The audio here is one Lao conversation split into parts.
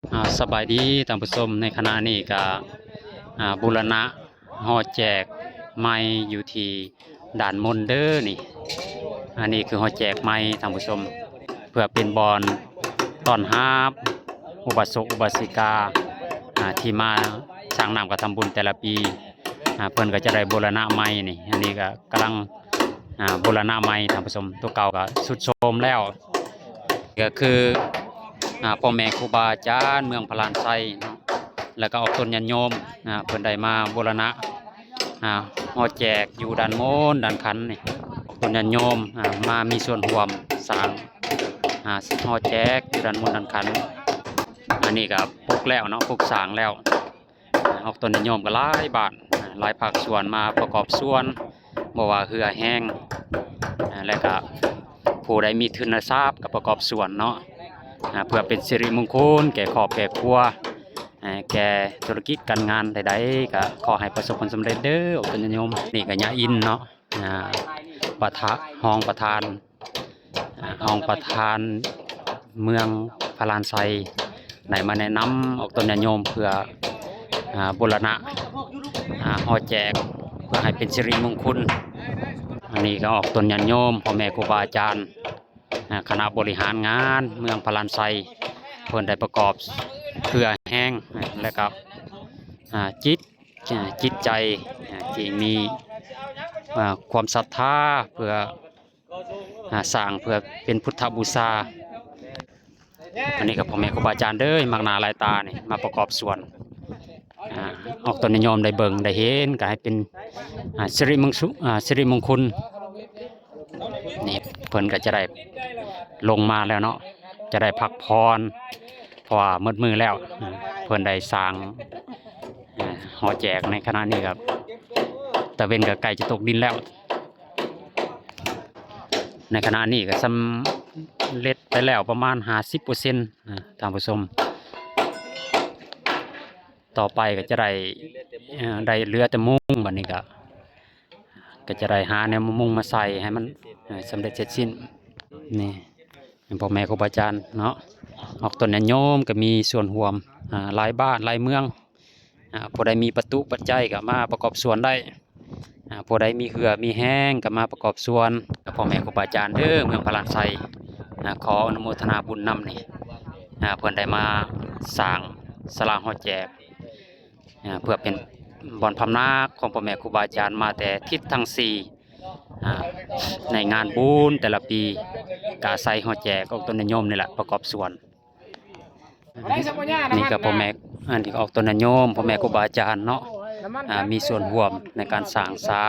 ອ່າ ສະບາຍດີທ່ານຜູ້ຊົມ, ໃນຂະນະນີ້ກະ ອ່າ ບູລະນະຫໍແຈກໃໝ່ຢູ່ທີ່ດ່ານມົນເດີນີ້. ອັນນີ້ຄືຫໍແຈກໃໝ່ທ່ານຜູ້ຊົມ ເພື່ອເປັນບ່ອນຕ້ອນຮັບອຸບາສົກອຸບາສິກາ ອ່າ ທີ່ມາສັງນ້ຳກະທຳບຸນແຕ່ລະປີ. ອ່າ ເພິ່ນກະຈະໄດ້ບູລະນະໃໝ່ນີ້. ອັນນີ້ກະກຳລັງ ອ່າ ບູລະນະໃໝ່ທ່ານຜູ້ຊົມ, ຕົວເກົ່າກະຊຸດໂຊມແລ້ວ. ກະຄື ອ່າ ພໍ່ແມ່ຄູບາອາຈານເມືອງພະລານໄຊເນາະ ແລ້ວກະອອກຕົນຍາດໂຍມ ອ່າ ເພິ່ນໄດ້ມາບູລະນະ ອ່າ ຫໍແຈກຢູ່ດ່ານມົນດ່ານຂັນນີ້. ອອກຕົນຍາດໂຍມ ອ່າ ມາມີສ່ວນຮ່ວມສ້າງ ອ່າ ຫໍແຈກຢູ່ດ່ານມົນດ່ານຂັນ. ອັນນີ້ກະປຸກແລ້ວເນາະ, ປຸກສ້າງແລ້ວ. ອອກຕົນຍາດໂຍມກະຫຼາຍບ້ານ ຫຼາຍພາກສ່ວນມາປະກອບສ່ວນ, ບໍ່ວ່າເຫື່ອແຮງ ແລະກະຜູ້ໃດມີທຶນທະລັບກະປະກອບສ່ວນເນາະ ເພື່ອເປັນສິລິມຸງຄຸນແກ່ຄອບແກ່ຄົວ ແກ່ທຸລະກິດການງານໃດໆ ກະຂໍໃຫ້ປະສົບຜົນສຳເລັດເດີ ອອກຕົນຍາດໂຍມ. ນີ້ກະຍາອິນເນາະ ອ່າ ປະທະ ຮອງປະທານ ອ່າ ຮອງປະທານເມືອງພະລານໄຊ ໄດ້ມາແນະນຳອອກຕົນຍາດໂຍມເພື່ອ ອ່າ ບູລະນະ ອ່າ ຫໍແຈກ ເພື່ອໃຫ້ເປັນສິລິມຸງຄຸນ. ອັນນີ້ກະອອກຕົນຍາດໂຍມ ພໍ່ແມ່ຄູບາອາຈານ ອ່າ ຄະນະບໍລິຫານງານເມືອງພະລານໄຊ ເພິ່ນໄດ້ປະກອບເຫື່ອແຮງ ແລະກະ ອ່າ ຈິດ ອ່າ ຈິດໃຈ ອ່າ ທີ່ມີ ອ່າ ຄວາມສັດທາເພື່ອ ອ່າ ສ້າງເພື່ອເປັນພຸດທະບູຊາ. ອັນນີ້ກະພໍ່ແມ່ຄູບາອາຈານເດີ ມັກໜ້າຫຼາຍຕານີ້ ມາປະກອບສ່ວນ ອ່າ ອອກຕົນຍາດໂຍມໄດ້ເບິ່ງໄດ້ເຫັນ ກະໃຫ້ເປັນ ອ່າ ສິລິມຸງສຸ ອ່າ ສິລິມຸງຄຸນ. ນີ້ເພິ່ນກະຈະໄດ້ລົງມາແລ້ວເນາະ ຈະໄດ້ພັກຜ່ອນ ເພາະວ່າໝົດມື້ແລ້ວ ເພິ່ນໄດ້ສ້າງ ຫໍແຈກ. ໃນຂະນະນີ້ກະຕາເວັນກະໃກ້ຈະຕົກດິນແລ້ວ. ໃນຂະນະນີ້ກະສຳເລັດໄປແລ້ວປະມານຫ້າສິບເປີເຊັນ ທ່ານຜູ້ຊົມ. ຕໍ່ໄປກະຈະໄດ້ ເອີ ໄດ້ເຫຼືອແຕ່ມຸງ. ບາດນີ້ກະ ກະຈະໄດ້ຫາແນວມາມຸງມາໃສ່ໃຫ້ມັນ ເອີ ສຳເລັດເສັດສິ້ນ. ນີ້ພໍ່ແມ່ຄູບາອາຈານເນາະ ອອກຕົນຍາດໂຍມກະມີສ່ວນຮ່ວມ ອ່າ ຫຼາຍບ້ານຫຼາຍເມືອງ. ອ່າ ຜູ້ໃດມີປະຕຸປັດໄຈກະມາປະກອບສ່ວນໄດ້. ອ່າ ຜູ້ໃດມີເຫື່ອມີແຮງກະມາປະກອບສ່ວນ. ພໍ່ແມ່ຄູບາອາຈານເດີ ເມືອງພະລານໄຊ ອ່າ ຂໍອະນຸໂມທະນາບຸນນຳນີ້ ອ່າ ເພິ່ນໄດ້ມາສ້າງສາລາຫໍແຈກ ອ່າ ເພື່ອເປັນບ່ອນພຳນັກຂອງພໍ່ແມ່ຄູບາອາຈານມາແຕ່ທິດທັງສີ່ ອ່າ ໃນງານບຸນແຕ່ລະປີ ກະອາໄສຫໍແຈກອອກຕົນຍາດໂຍມນີ້ແຫຼະປະກອບສ່ວນ. ນີ້ກະພໍ່ແມ່ ອັນນີ້ກະອອກຕົນຍາດໂຍມ ພໍ່ແມ່ຄູບາອາຈານເນາະ ອ່າ ມີສ່ວນຮ່ວມໃນການສ້າງສາ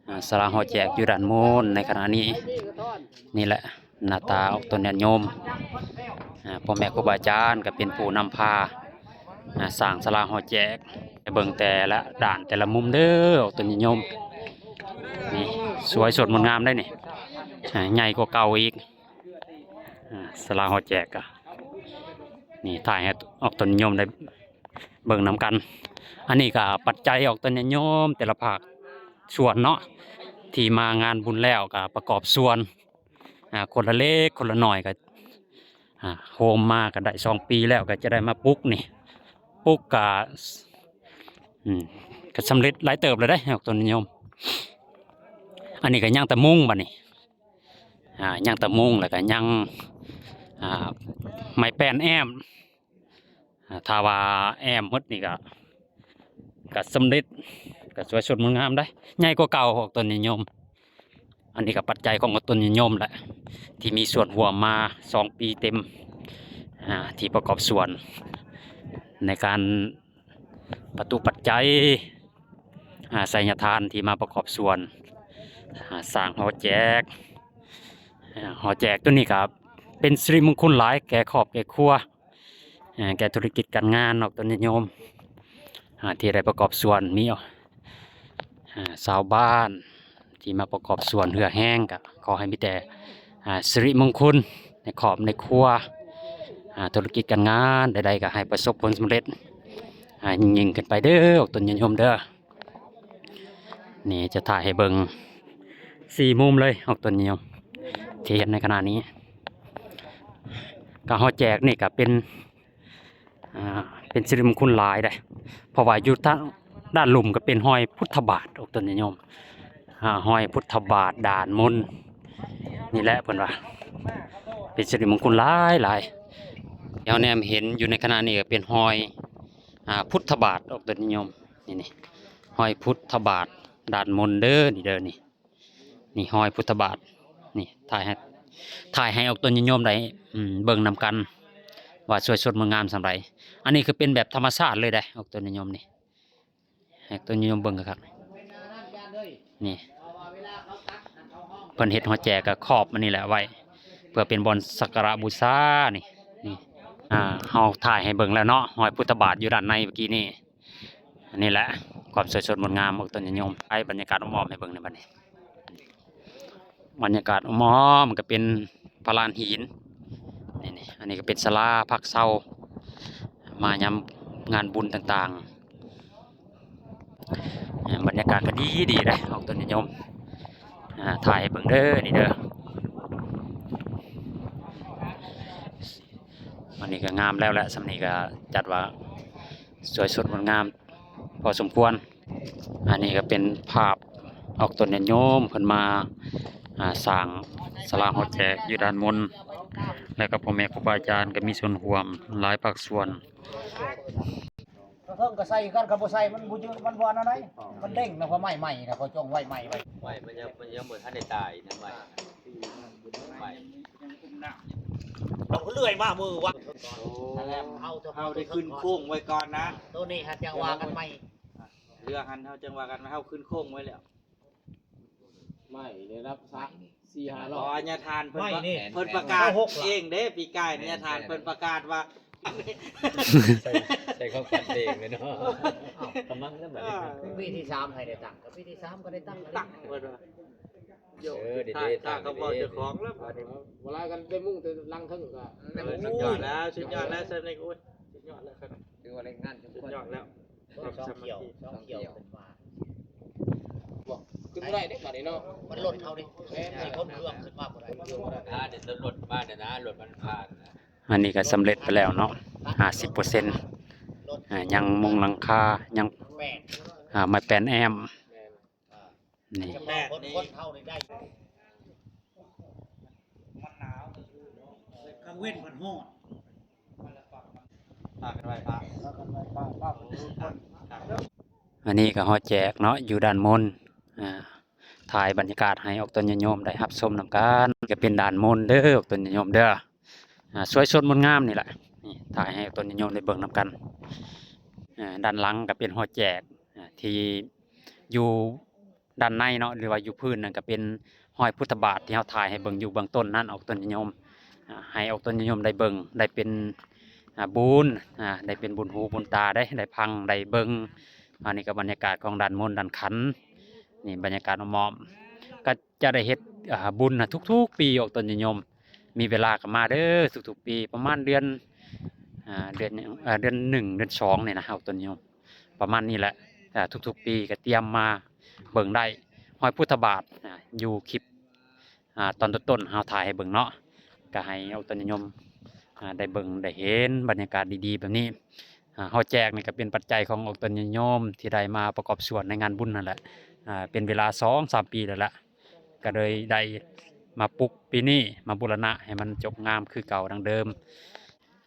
ອ່າ ສາລາຫໍແຈກຢູ່ດ່ານໂມນໃນຂະນະນີ້. ນີ້ແຫຼະໜ້າຕາອອກຕົນຍາດໂຍມ ອ່າ ພໍ່ແມ່ຄູບາອາຈານກະເປັນຜູ້ນຳພາ ອ່າ ສ້າງສາລາຫໍແຈກ. ໄປເບິ່ງແຕ່ລະດ້ານແຕ່ລະມຸມເດີ ອອກຕົນຍາດໂຍມ. ນີ້ສວຍສົດງົດງາມໄດ໋ນີ້ ອ່າ ໃຫຍ່ກວ່າເກົ່າອີກ. ອ່າ ສາລາຫໍແຈກກະ ນີ້ຖ່າຍໃຫ້ອອກຕົນຍາດໂຍມໄດ້ເບິ່ງນຳກັນ. ອັນນີ້ກະປັດໄຈອອກຕົນຍາດໂຍມແຕ່ລະພາກສ່ວນເນາະ ທີ່ມາງານບຸນແລ້ວກະປະກອບສ່ວນ ອ່າ ຄົນລະເລັກຄົນລະໜ້ອຍກະ ອ່າ ໂຮມມາກະໄດ້ສອງປີແລ້ວ ກະຈະໄດ້ມາປຸກນີ້ ປຸກກະ ອືມ ກະສຳເລັດຫຼາຍເຕີບແລ້ວເດ້ ອອກຕົນຍາດໂຍມ. ອັນນີ້ກະຍັງແຕ່ມຸງບາດນີ້ ອ່າ ຍັງແຕ່ມຸງ ແລ້ວກະຍັງ ອ່າ ໄມ້ແປ້ນແອ້ມ. ອ່າ ຖ້າວ່າແອ້ມໝົດນີ້ກະ ກະສຳເລັດ ກະສວຍສົດງົດງາມໄດ໋ ໃຫຍ່ກວ່າເກົ່າ ອອກຕົນຍາດໂຍມ. ອັນນີ້ກະປັດໄຈຂອງອອກຕົນຍາດໂຍມແຫຼະ ທີ່ມີສ່ວນຮ່ວມມາສອງປີເຕັມ ອ່າ ທີ່ປະກອບສ່ວນໃນການ ປະຕຸປັດໄຈ ອ່າ ໄສຍະທານທີ່ມາປະກອບສ່ວນ ອ່າ ສ້າງຫໍແຈກ. ອ່າ ຫໍແຈກໂຕນີ້ກະເປັນສິລິມຸງຄຸນຫຼາຍແກ່ຄອບແກ່ຄົວ ອ່າ ແກ່ທຸລະກິດການງານອອກຕົນຍາດໂຍມ ອ່າ ທີ່ໄດ້ປະກອບສ່ວນ ມີ ອ່າ ຊາວບ້ານ ທີ່ມາປະກອບສ່ວນເຫື່ອແຮງ ກະຂໍໃຫ້ມີແຕ່ ອ່າ ສິລິມຸງຄຸນໃນຄອບໃນຄົວ ອ່າ ທຸລະກິດການງານໃດໆ ກະໃຫ້ປະສົບຜົນສຳເລັດ ອ່າ ຍິ່ງໆ ຂຶ້ນໄປເດີ ອອກຕົນຍາດໂຍມເດີ. ນີ້ຈະຖ່າຍໃຫ້ເບິ່ງສີ່ມຸມເລີຍ ອອກຕົນຍາດໂຍມ ທີ່ເຫັນໃນຂະນະນີ້. ກະຫໍແຈກນີ້ກະເປັນ ອ່າ ເປັນສິລິມົງຄຸນຫຼາຍເດ້ ເພາະວ່າຢູ່ທາງດ້ານລຸ່ມກໍເປັນຮອຍພຸດທະບາດ ອອກຕົນຍາດໂຍມ ອ່າ ຮອຍພຸດທະບາດ ດ່ານມົນ ນີ້ແຫຼະເພິ່ນວ່າ ເປັນສິລິມົງຄຸນຫຼາຍໆ ທີ່ເຮົາແນມເຫັນຢູ່ໃນຂະນະນີ້ກໍເປັນຮອຍ ອ່າ ພຸດທະບາດ ອອກຕົນຍາດໂຍມ ນີ້ໆ ຮອຍພຸດທະບາດ ດ່ານມົນເດີ ນີ້ເດີ ນີ້ ນີ້ຮອຍພຸດທະບາດ ນີ້ ຖ່າຍໃຫ້ ຖ່າຍໃຫ້ອອກຕົນຍາດໂຍມໄດ້ ອືມ ເບິ່ງນຳກັນ ວ່າສວຍສົດງົດງາມສ່ຳໃດ. ອັນນີ້ຄືເປັນແບບທຳມະຊາດເລີຍເດ້ ອອກຕົນຍາດໂຍມນີ້ ໃຫ້ອອກຕົນຍາດໂຍມເບິ່ງຄັກໆ ນີ້ ເພິ່ນເຮັດຫົວແຈກກະຂອບອັນນີ້ແຫຼະໄວ້ ເພື່ອເປັນບ່ອນສັກກາລະບູຊາ ນີ້ ນີ້ ອ່າ ເຮົາຖ່າຍໃຫ້ເບິ່ງແລ້ວເນາະ ຮອຍພຸດທະບາດຢູ່ດ້ານໃນເມື່ອກີ້ນີ້. ອັນນີ້ແຫຼະຄວາມສວຍສົດງົດງາມ ອອກຕົນຍາດໂຍມ ໃຫ້ບັນຍາກາດອ້ອມໆໃຫ້ເບິ່ງໃນບັດນີ້ ບັນຍາກາດອ້ອມໆກໍເປັນພະລານຫີນ ນີ້ໆ ອັນນີ້ກໍເປັນສາລາພັກເຊົາ ມາຍາມງານບຸນຕ່າງໆ ບັນຍາກາດກໍດີໆເດ້ ອອກຕົນຍາດໂຍມ ອ່າ ຖ່າຍໃຫ້ເບິ່ງເດີ ນີ້ເດີ ອັນນີ້ກໍງາມແລ້ວແຫຼະ ສ່ຳນີ້ກໍຈັດວ່າສວຍສົດງົດງາມ ພໍສົມຄວນ. ອັນນີ້ກໍເປັນພາບອອກຕົນຍາດໂຍມເພິ່ນມາ ອ່າ ສ້າງສາລາຫໍແຈກຢູ່ດ່ານມົນ ແລ້ວກໍພໍ່ແມ່ຄູບາອາຈານກໍມີສ່ວນຮ່ວມຫຼາຍພາກສ່ວນ. ເທິງກໍໃສ່ກັນ ຄັນບໍ່ໃສ່ມັນບໍ່ຢືນ ມັນບໍ່ອັນນັ້ນໃດ ມັນເດ້ງນະ ເພາະໄມ້ໃໝ່ນະ ເຂົາຈົ່ງໄວ້ໄມ້ໄວ້ ໄມ້ມັນຍັງ ມັນຍັງບໍ່ທັນໄດ້ຕາຍນະ ໄມ້ ໄມ້ ເອົາເລື່ອຍມາມືວະ ໂອ້ ເຮົາ ເຮົາໄດ້ຂຶ້ນໂຄ້ງໄວ້ກ່ອນນະ ໂຕນີ້ຫາຈັ່ງວ່າກັນໃໝ່ ເລື່ອງຫັ້ນເຮົາຈັ່ງວ່າກັນ ເຮົາຂຶ້ນໂຄ້ງໄວ້ແລ້ວ ໄມ້ໄດ້ຮັບສັກສີ່ຫ້າຮ້ອຍ ບໍ່ ຍາທ່ານເພິ່ນ ໄມ້ນີ້ ເພິ່ນປະກາດເອງເດ້ ປີກາຍນີ້ ຍາທ່ານເພິ່ນປະກາດວ່າ ໃສ່ ໃສ່ຄວາມຝັນເອງເລີຍເນາະ ກຳລັງນຳບັດນີ້ ປີທີສາມໃຫ້ໄດ້ຕັ້ງ ກໍປີທີສາມກໍໄດ້ຕັ້ງ ຕັ້ງເພິ່ນວ່າ ໂຍ ເອີ ດີໆ ຖ້າ ຖ້າກໍບອກເຈົ້າຂອງແລ້ວບາດນີ້ ເວລາກັນໄດ້ມຸງແຕ່ຫຼັງເທິງກໍ ເອີ ສຸດຍອດແລ້ວ ສຸດຍອດແລ້ວ ສ່ຳນີ້ ໂອ້ຍ ສຸດຍອດແລ້ວ ຖືວ່າແຮງງານທຸກຄົນ ສຸດຍອດແລ້ວ ສອງຂຽວ ສອງຂຽວເພິ່ນວ່າ ຂຶ້ນບໍ່ໄດ້ເດ້ບາດນີ້ເນາະ ມັນລົດເຮົາເດ້ ແມ່ນ ຊິຂົນເຄື່ອງຂຶ້ນມາບໍ່ໄດ້ ອ່າ ເດີນລົດມາເດີນນະ ລົດມັນຜ່ານນະ ອັນນີ້ກໍສຳເລັດໄປແລ້ວເນາະ ຫ້າສິບເປີເຊັນ ອ່າ ຍັງມຸງຫຼັງຄາ ຍັງ ແມ່ນ ອ່າ ໄມ້ແປ້ນແອ້ມ ແມ່ນ ນີ້ ແປດນີ້ ຄົນເຮົານີ້ໄດ້ ມັນໜາວ ກາງເວັນມັນຮ້ອນ ພາກັນໄຫວ້ພະ ພາກັນໄຫວ້ພະ ພາກັນໄຫວ້ພະ ອັນນີ້ກໍຫໍແຈກເນາະ ຢູ່ດ່ານມົນ ອ່າ ຖ່າຍບັນຍາກາດໃຫ້ອອກຕົນຍາດໂຍມໄດ້ຮັບຊົມນຳກັນ ກໍເປັນດ່ານມົນເດີ ອອກຕົນຍາດໂຍມເດີ ອ່າ ສວຍສົດງົດງາມນີ້ແຫຼະ ນີ້ ຖ່າຍໃຫ້ອອກຕົນຍາດໂຍມໄດ້ເບິ່ງນຳກັນ ອ່າ ດ້ານຫຼັງກໍເປັນຫໍແຈກ ອ່າ ທີ່ຢູ່ ດ້ານໃນເນາະ ຫຼືວ່າຢູ່ພື້ນນັ້ນກໍເປັນຮອຍພຸດທະບາດທີ່ເຮົາຖ່າຍໃຫ້ເບິ່ງຢູ່ເບື້ອງຕົ້ນນັ້ນ ອອກຕົນຍາດໂຍມ ອ່າ ໃຫ້ອອກຕົນຍາດໂຍມໄດ້ເບິ່ງ ໄດ້ເປັນ ອ່າ ບຸນ ອ່າ ໄດ້ເປັນບຸນຫູບຸນຕາ ໄດ້ ໄດ້ຟັງ ໄດ້ເບິ່ງ ອັນນີ້ກໍບັນຍາກາດຂອງດ່ານມົນດ່ານຂັນ ນີ້ບັນຍາກາດອ້ອມໆ ກໍຈະໄດ້ເຮັດ ອ່າ ບຸນນະທຸກໆປີ ອອກຕົນຍາດໂຍມ ມີເວລາກໍມາເດີ ທຸກໆປີ ປະມານເດືອນ ອ່າ ເດືອນຫຍັງ ເອີ ເດືອນໜຶ່ງ ເດືອນສອງນີ້ນະ ອອກຕົນຍາດໂຍມ ປະມານນີ້ແຫຼະ ອ່າ ທຸກໆປີກໍຕຽມມາເບິ່ງໄດ້ ຮອຍພຸດທະບາດ ອ່າ ຢູ່ຄລິບ ອ່າ ຕອນຕົ້ນໆ ເຮົາຖ່າຍໃຫ້ເບິ່ງເນາະ ກໍໃຫ້ອອກຕົນຍາດໂຍມ ອ່າ ໄດ້ເບິ່ງໄດ້ເຫັນບັນຍາກາດດີໆແບບນີ້ ອ່າ ຫໍແຈກນີ້ກໍເປັນປັດໄຈຂອງອອກຕົນຍາດໂຍມທີ່ໄດ້ມາປະກອບສ່ວນໃນງານບຸນຫັ້ນແຫຼະ ອ່າ ເປັນເວລາສອງສາມປີແລ້ວລະ ກໍເລີຍໄດ້ມາປຸກປີນີ້ ມາບູລະນະໃຫ້ມັນຈົບງາມຄືເກົ່າດັ່ງເດີມ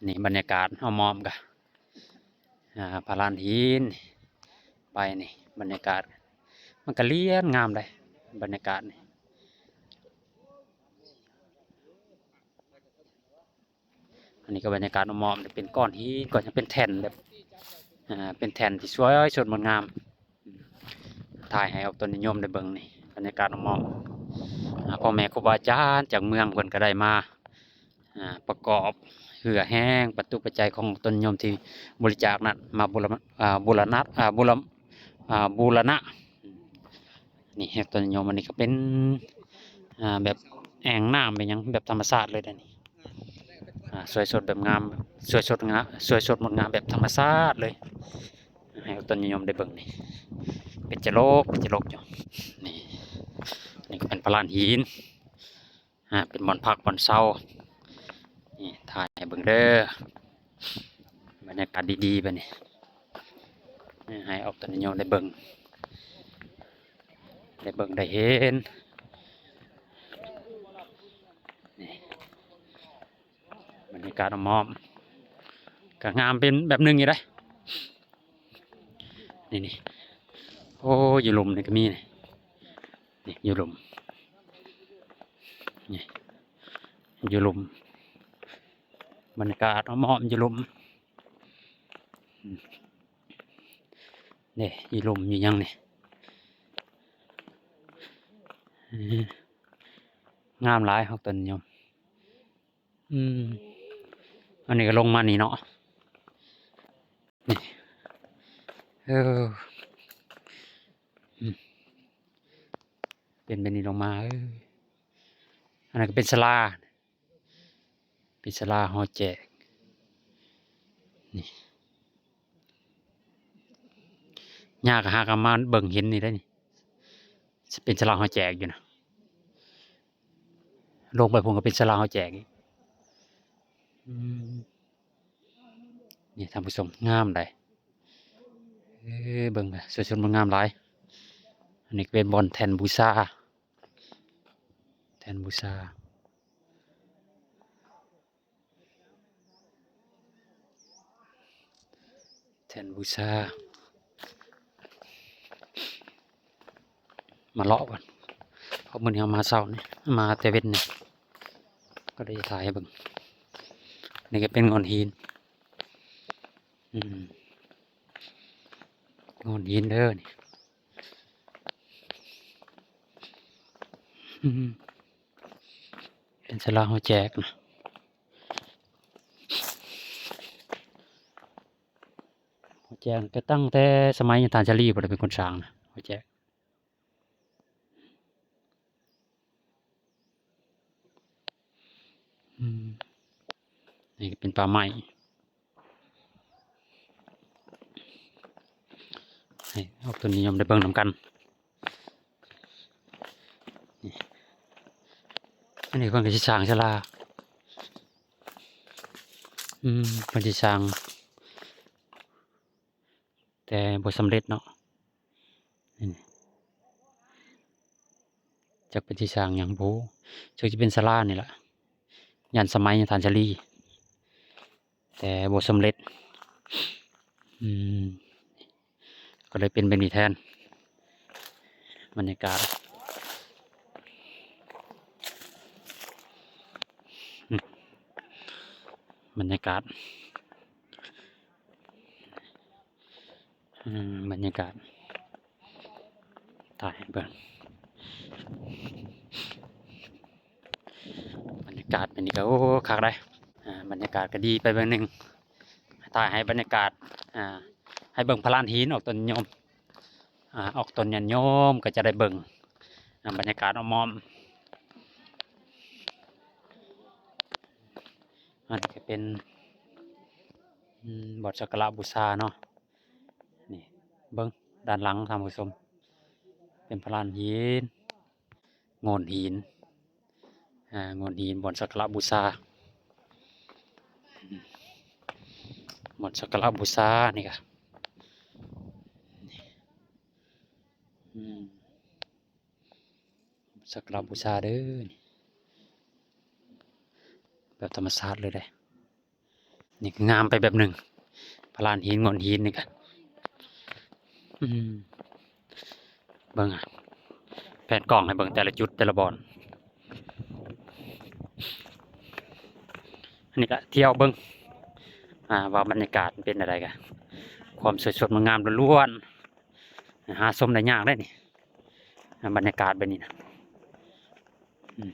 ນີ້ບັນຍາກາດອ້ອມໆ ກໍ ອ່າ ພະລານຫີນ ໄປນີ້ ບັນຍາກາດ ມັນກະລຽນງາມເດ້ ບັນຍາກາດນີ້ ອັນນີ້ກໍບັນຍາກາດອ້ອມໆ ເປັນກ້ອນຫີນ ກໍຈະເປັນແທ່ນແບບ ອ່າ ເປັນແທ່ນທີ່ສວຍສົດງົດງາມ. ຖ່າຍໃຫ້ອອກຕົນຍາດໂຍມໄດ້ເບິ່ງນີ້ ບັນຍາກາດອ້ອມໆ ອ່າ ພໍ່ແມ່ຄູບາອາຈານຈາກເມືອງເພິ່ນກໍໄດ້ມາ ອ່າ ປະກອບເຫື່ອແຮງ ປັດຕຸປັດໄຈຂອງອອກຕົນຍາດໂຍມທີ່ບໍລິຈາກນັ້ນ ມາບູລະ ອ່າ ບູລະນະ ອ່າ ບູລະ ອ່າ ບູລະນະ ນີ້ ອອກຕົນຍາດໂຍມ ອັນນີ້ກໍເປັນ ອ່າ ແບບແອ່ງນ້ຳ ເປັນຫຍັງແບບທຳມະຊາດເລີຍເດ້ນີ້ ອ່າ ສວຍສົດແບບງາມ ສວຍສົດງາ ສວຍສົດງົດງາມແບບທຳມະຊາດເລີຍ. ໃຫ້ອອກຕົນຍາດໂຍມໄດ້ເບິ່ງນີ້ ເປັນຈະຫຼົກ ເປັນຈະຫຼົກຢູ່ ນີ້ ນີ້ກໍເປັນພະລານຫີນ ອ່າ ເປັນບ່ອນພັກບ່ອນເຊົາ ນີ້ ຖ່າຍໃຫ້ເບິ່ງເດີ ບັ ບັນຍາກາດດີໆ ບາດນີ້ ໃຫ້ອອກຕົນຍາດໂຍມໄດ້ເບິ່ງ ໄດ້ເບິ່ງໄດ້ເຫັນ ນີ້ ບັນຍາກາດອ້ອມໆ ກໍງາມເປັນແບບໜຶ່ງຢູ່ເດ້ ນີ້ໆ ໂອ້ ຢູ່ລຸ່ມນີ້ກໍມີ ນີ້ ນີ້ ຢູ່ລຸ່ມ ນີ້ ຢູ່ລຸ່ມ ບັນຍາກາດອ້ອມໆ ຢູ່ລຸ່ມ ນີ້ ຢູ່ລຸ່ມຢູ່ຫຍັງນີ້ ເອີ ງາມຫຼາຍ ອອກຕົນຍາດໂຍມ ອືມ ອັນນີ້ກໍລົງມານີ້ເນາະ ນີ້ ເອີ ອືມ ເປັນແບບນີ້ລົງມາ ເອີ ອັນນັ້ນກໍເປັນສາລາ ເປັນສາລາຫໍແຈກ ນີ້ ຍ່າກໍຫາກໍມາເບິ່ງເຫັນນີ້ໄດ໋ນີ້ ເປັນສາລາຫໍແຈກຢູ່ນະ ລົງໄປພຸ້ນກໍເປັນສາລາຫໍແຈກອີກ ອືມ ນີ້ທ່ານຜູ້ຊົມ ງາມໃດ໋ ເອີ ເບິ່ງ ສວຍສົດງົດງາມຫຼາຍ ອັນນີ້ກໍເປັນບ່ອນແທ່ນບູຊາ ແທ່ນບູຊາ ແທ່ນບູຊາ ມາເລາະກ່ອນ ເພາະມື້ນີ້ເຮົາມາເຊົ້ານີ້ ມາແຕ່ເວັນນີ້ ກໍເລີຍຖ່າຍໃຫ້ເບິ່ງ ນີ້ກໍເປັນໂງ່ນຫີນ ອືມ ໂງ່ນຫີນເດີນີ້ ອືມ ເປັນສາລາຫໍແຈກນະ ຫໍແຈກກໍຕັ້ງແຕ່ສະໄໝທ່ານຊາລີພຸ້ນແຫຼະ ເປັນຄົນສ້າງນະ ຫໍແຈກ ອືມ ນີ້ກໍເປັນປ່າໄມ້ ໃຫ້ອອກຕົນຍາດໂຍມໄດ້ເບິ່ງນຳກັນ ນີ້ ອັນນີ້ເພິ່ນກໍຊິສ້າງສາລາ ອືມ ເພິ່ນຊິສ້າງ ແຕ່ບໍ່ສຳເລັດເນາະ ນີ້ ຈັກເພິ່ນຊິສ້າງຫຍັງບໍ່ຮູ້ ຈັກຊິເປັນສາລານີ້ລະ ຢ້ານສະໄໝທ່ານຊາລີ ແຕ່ບໍ່ສຳເລັດ ອືມ ກໍເລີຍເປັນແບບນີ້ແທນ ບັນຍາກາດ ອືມ ບັນຍາກາດ ອືມ ບັນຍາກາດ ຖ່າຍໃຫ້ເບິ່ງ ບັນຍາກາດແບບນີ້ກໍ ໂອ້ ຄັກໄດ໋ ອາ ບັນຍາກາດກໍດີໄປເບິ່ງໜຶ່ງ ຖ່າຍໃຫ້ບັນຍາກາດ ອາ ໃຫ້ເບິ່ງພະລານຫີນອອກຕົນຍາດໂຍມ ອາ ອອກຕົນຍາດໂຍມກໍຈະໄດ້ເບິ່ງ ອາ ບັນຍາກາດອ້ອມໆ ອັນນີ້ກໍເປັນ ອືມ ບ່ອນສັກກາລະບູຊາເນາະ ນີ້ ເບິ່ງດ້ານຫຼັງທ່ານຜູ້ຊົມ ເປັນພະລານຫີນ ໂງ່ນຫີນ ອາ ໂງ່ນຫີນ ບ່ອນສັກກາລະບູຊາ ອືມ ບ່ອນສັກກາລະບູຊານີ້ກະ ອືມ ສັກກາລະບູຊາເດີ ນີ້ ແບບທຳມະຊາດເລີຍເດ້ ນີ້ກໍງາມໄປແບບໜຶ່ງ ພະລານຫີນ ໂງ່ນຫີນນີ້ກໍ ອືມ ເບິ່ງ ແພນກ້ອງໃຫ້ເບິ່ງແຕ່ລະຈຸດແຕ່ລະບ່ອນ ອັນນີ້ກໍທ່ຽວເບິ່ງ ອາ ວ່າບັນຍາກາດເປັນແນວໃດ ກໍຄວາມສວຍສົດງົດງາມລ້ວນໆ ຫາຊົມໄດ້ຍາກເດ້ນີ້ ອາ ບັນຍາກາດແບບນີ້ນະ ອືມ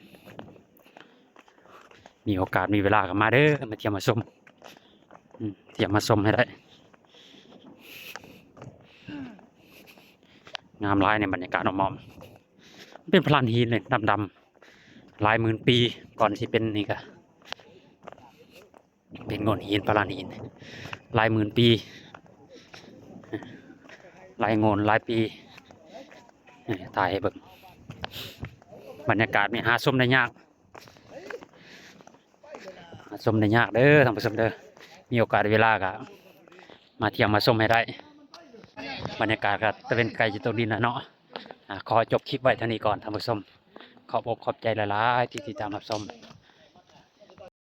ມີໂອກາດມີເວລາກໍມາເດີ ມາທ່ຽວມາຊົມ ອືມ ທ່ຽວມາຊົມໃຫ້ໄດ້ ງາມຫຼາຍໃນບັນຍາກາດອ້ອມໆ ເປັນພະລານຫີນເລີຍ ດຳໆ ຫຼາຍໝື່ນປີ ກ່ອນຊິເປັນນີ້ກະ ເປັນໂງ່ນຫີນ ພະລານຫີນ ຫຼາຍໝື່ນປີ ຫຼາຍໂງ່ນຫຼາຍປີ ຖ່າຍໃຫ້ເບິ່ງ ບັນຍາກາດນີ້ຫາຊົມໄດ້ຍາກ ຫາຊົມໄດ້ຍາກເດີທ່ານຜູ້ຊົມເດີ ມີໂອກາດເວລາກະ ມາທ່ຽວມາຊົມໃຫ້ໄດ້. ບັນຍາກາດກໍຕາເວັນໃກ້ຈະຕົກດິນແລ້ວເນາະ. ອາ ຂໍຈົບຄລິບໄວ້ເທົ່ານີ້ກ່ອນທ່ານຜູ້ຊົມ. ຂອບອົກຂອບໃຈຫຼາຍໆທີ່ຕິດຕາມຮັບຊົມ.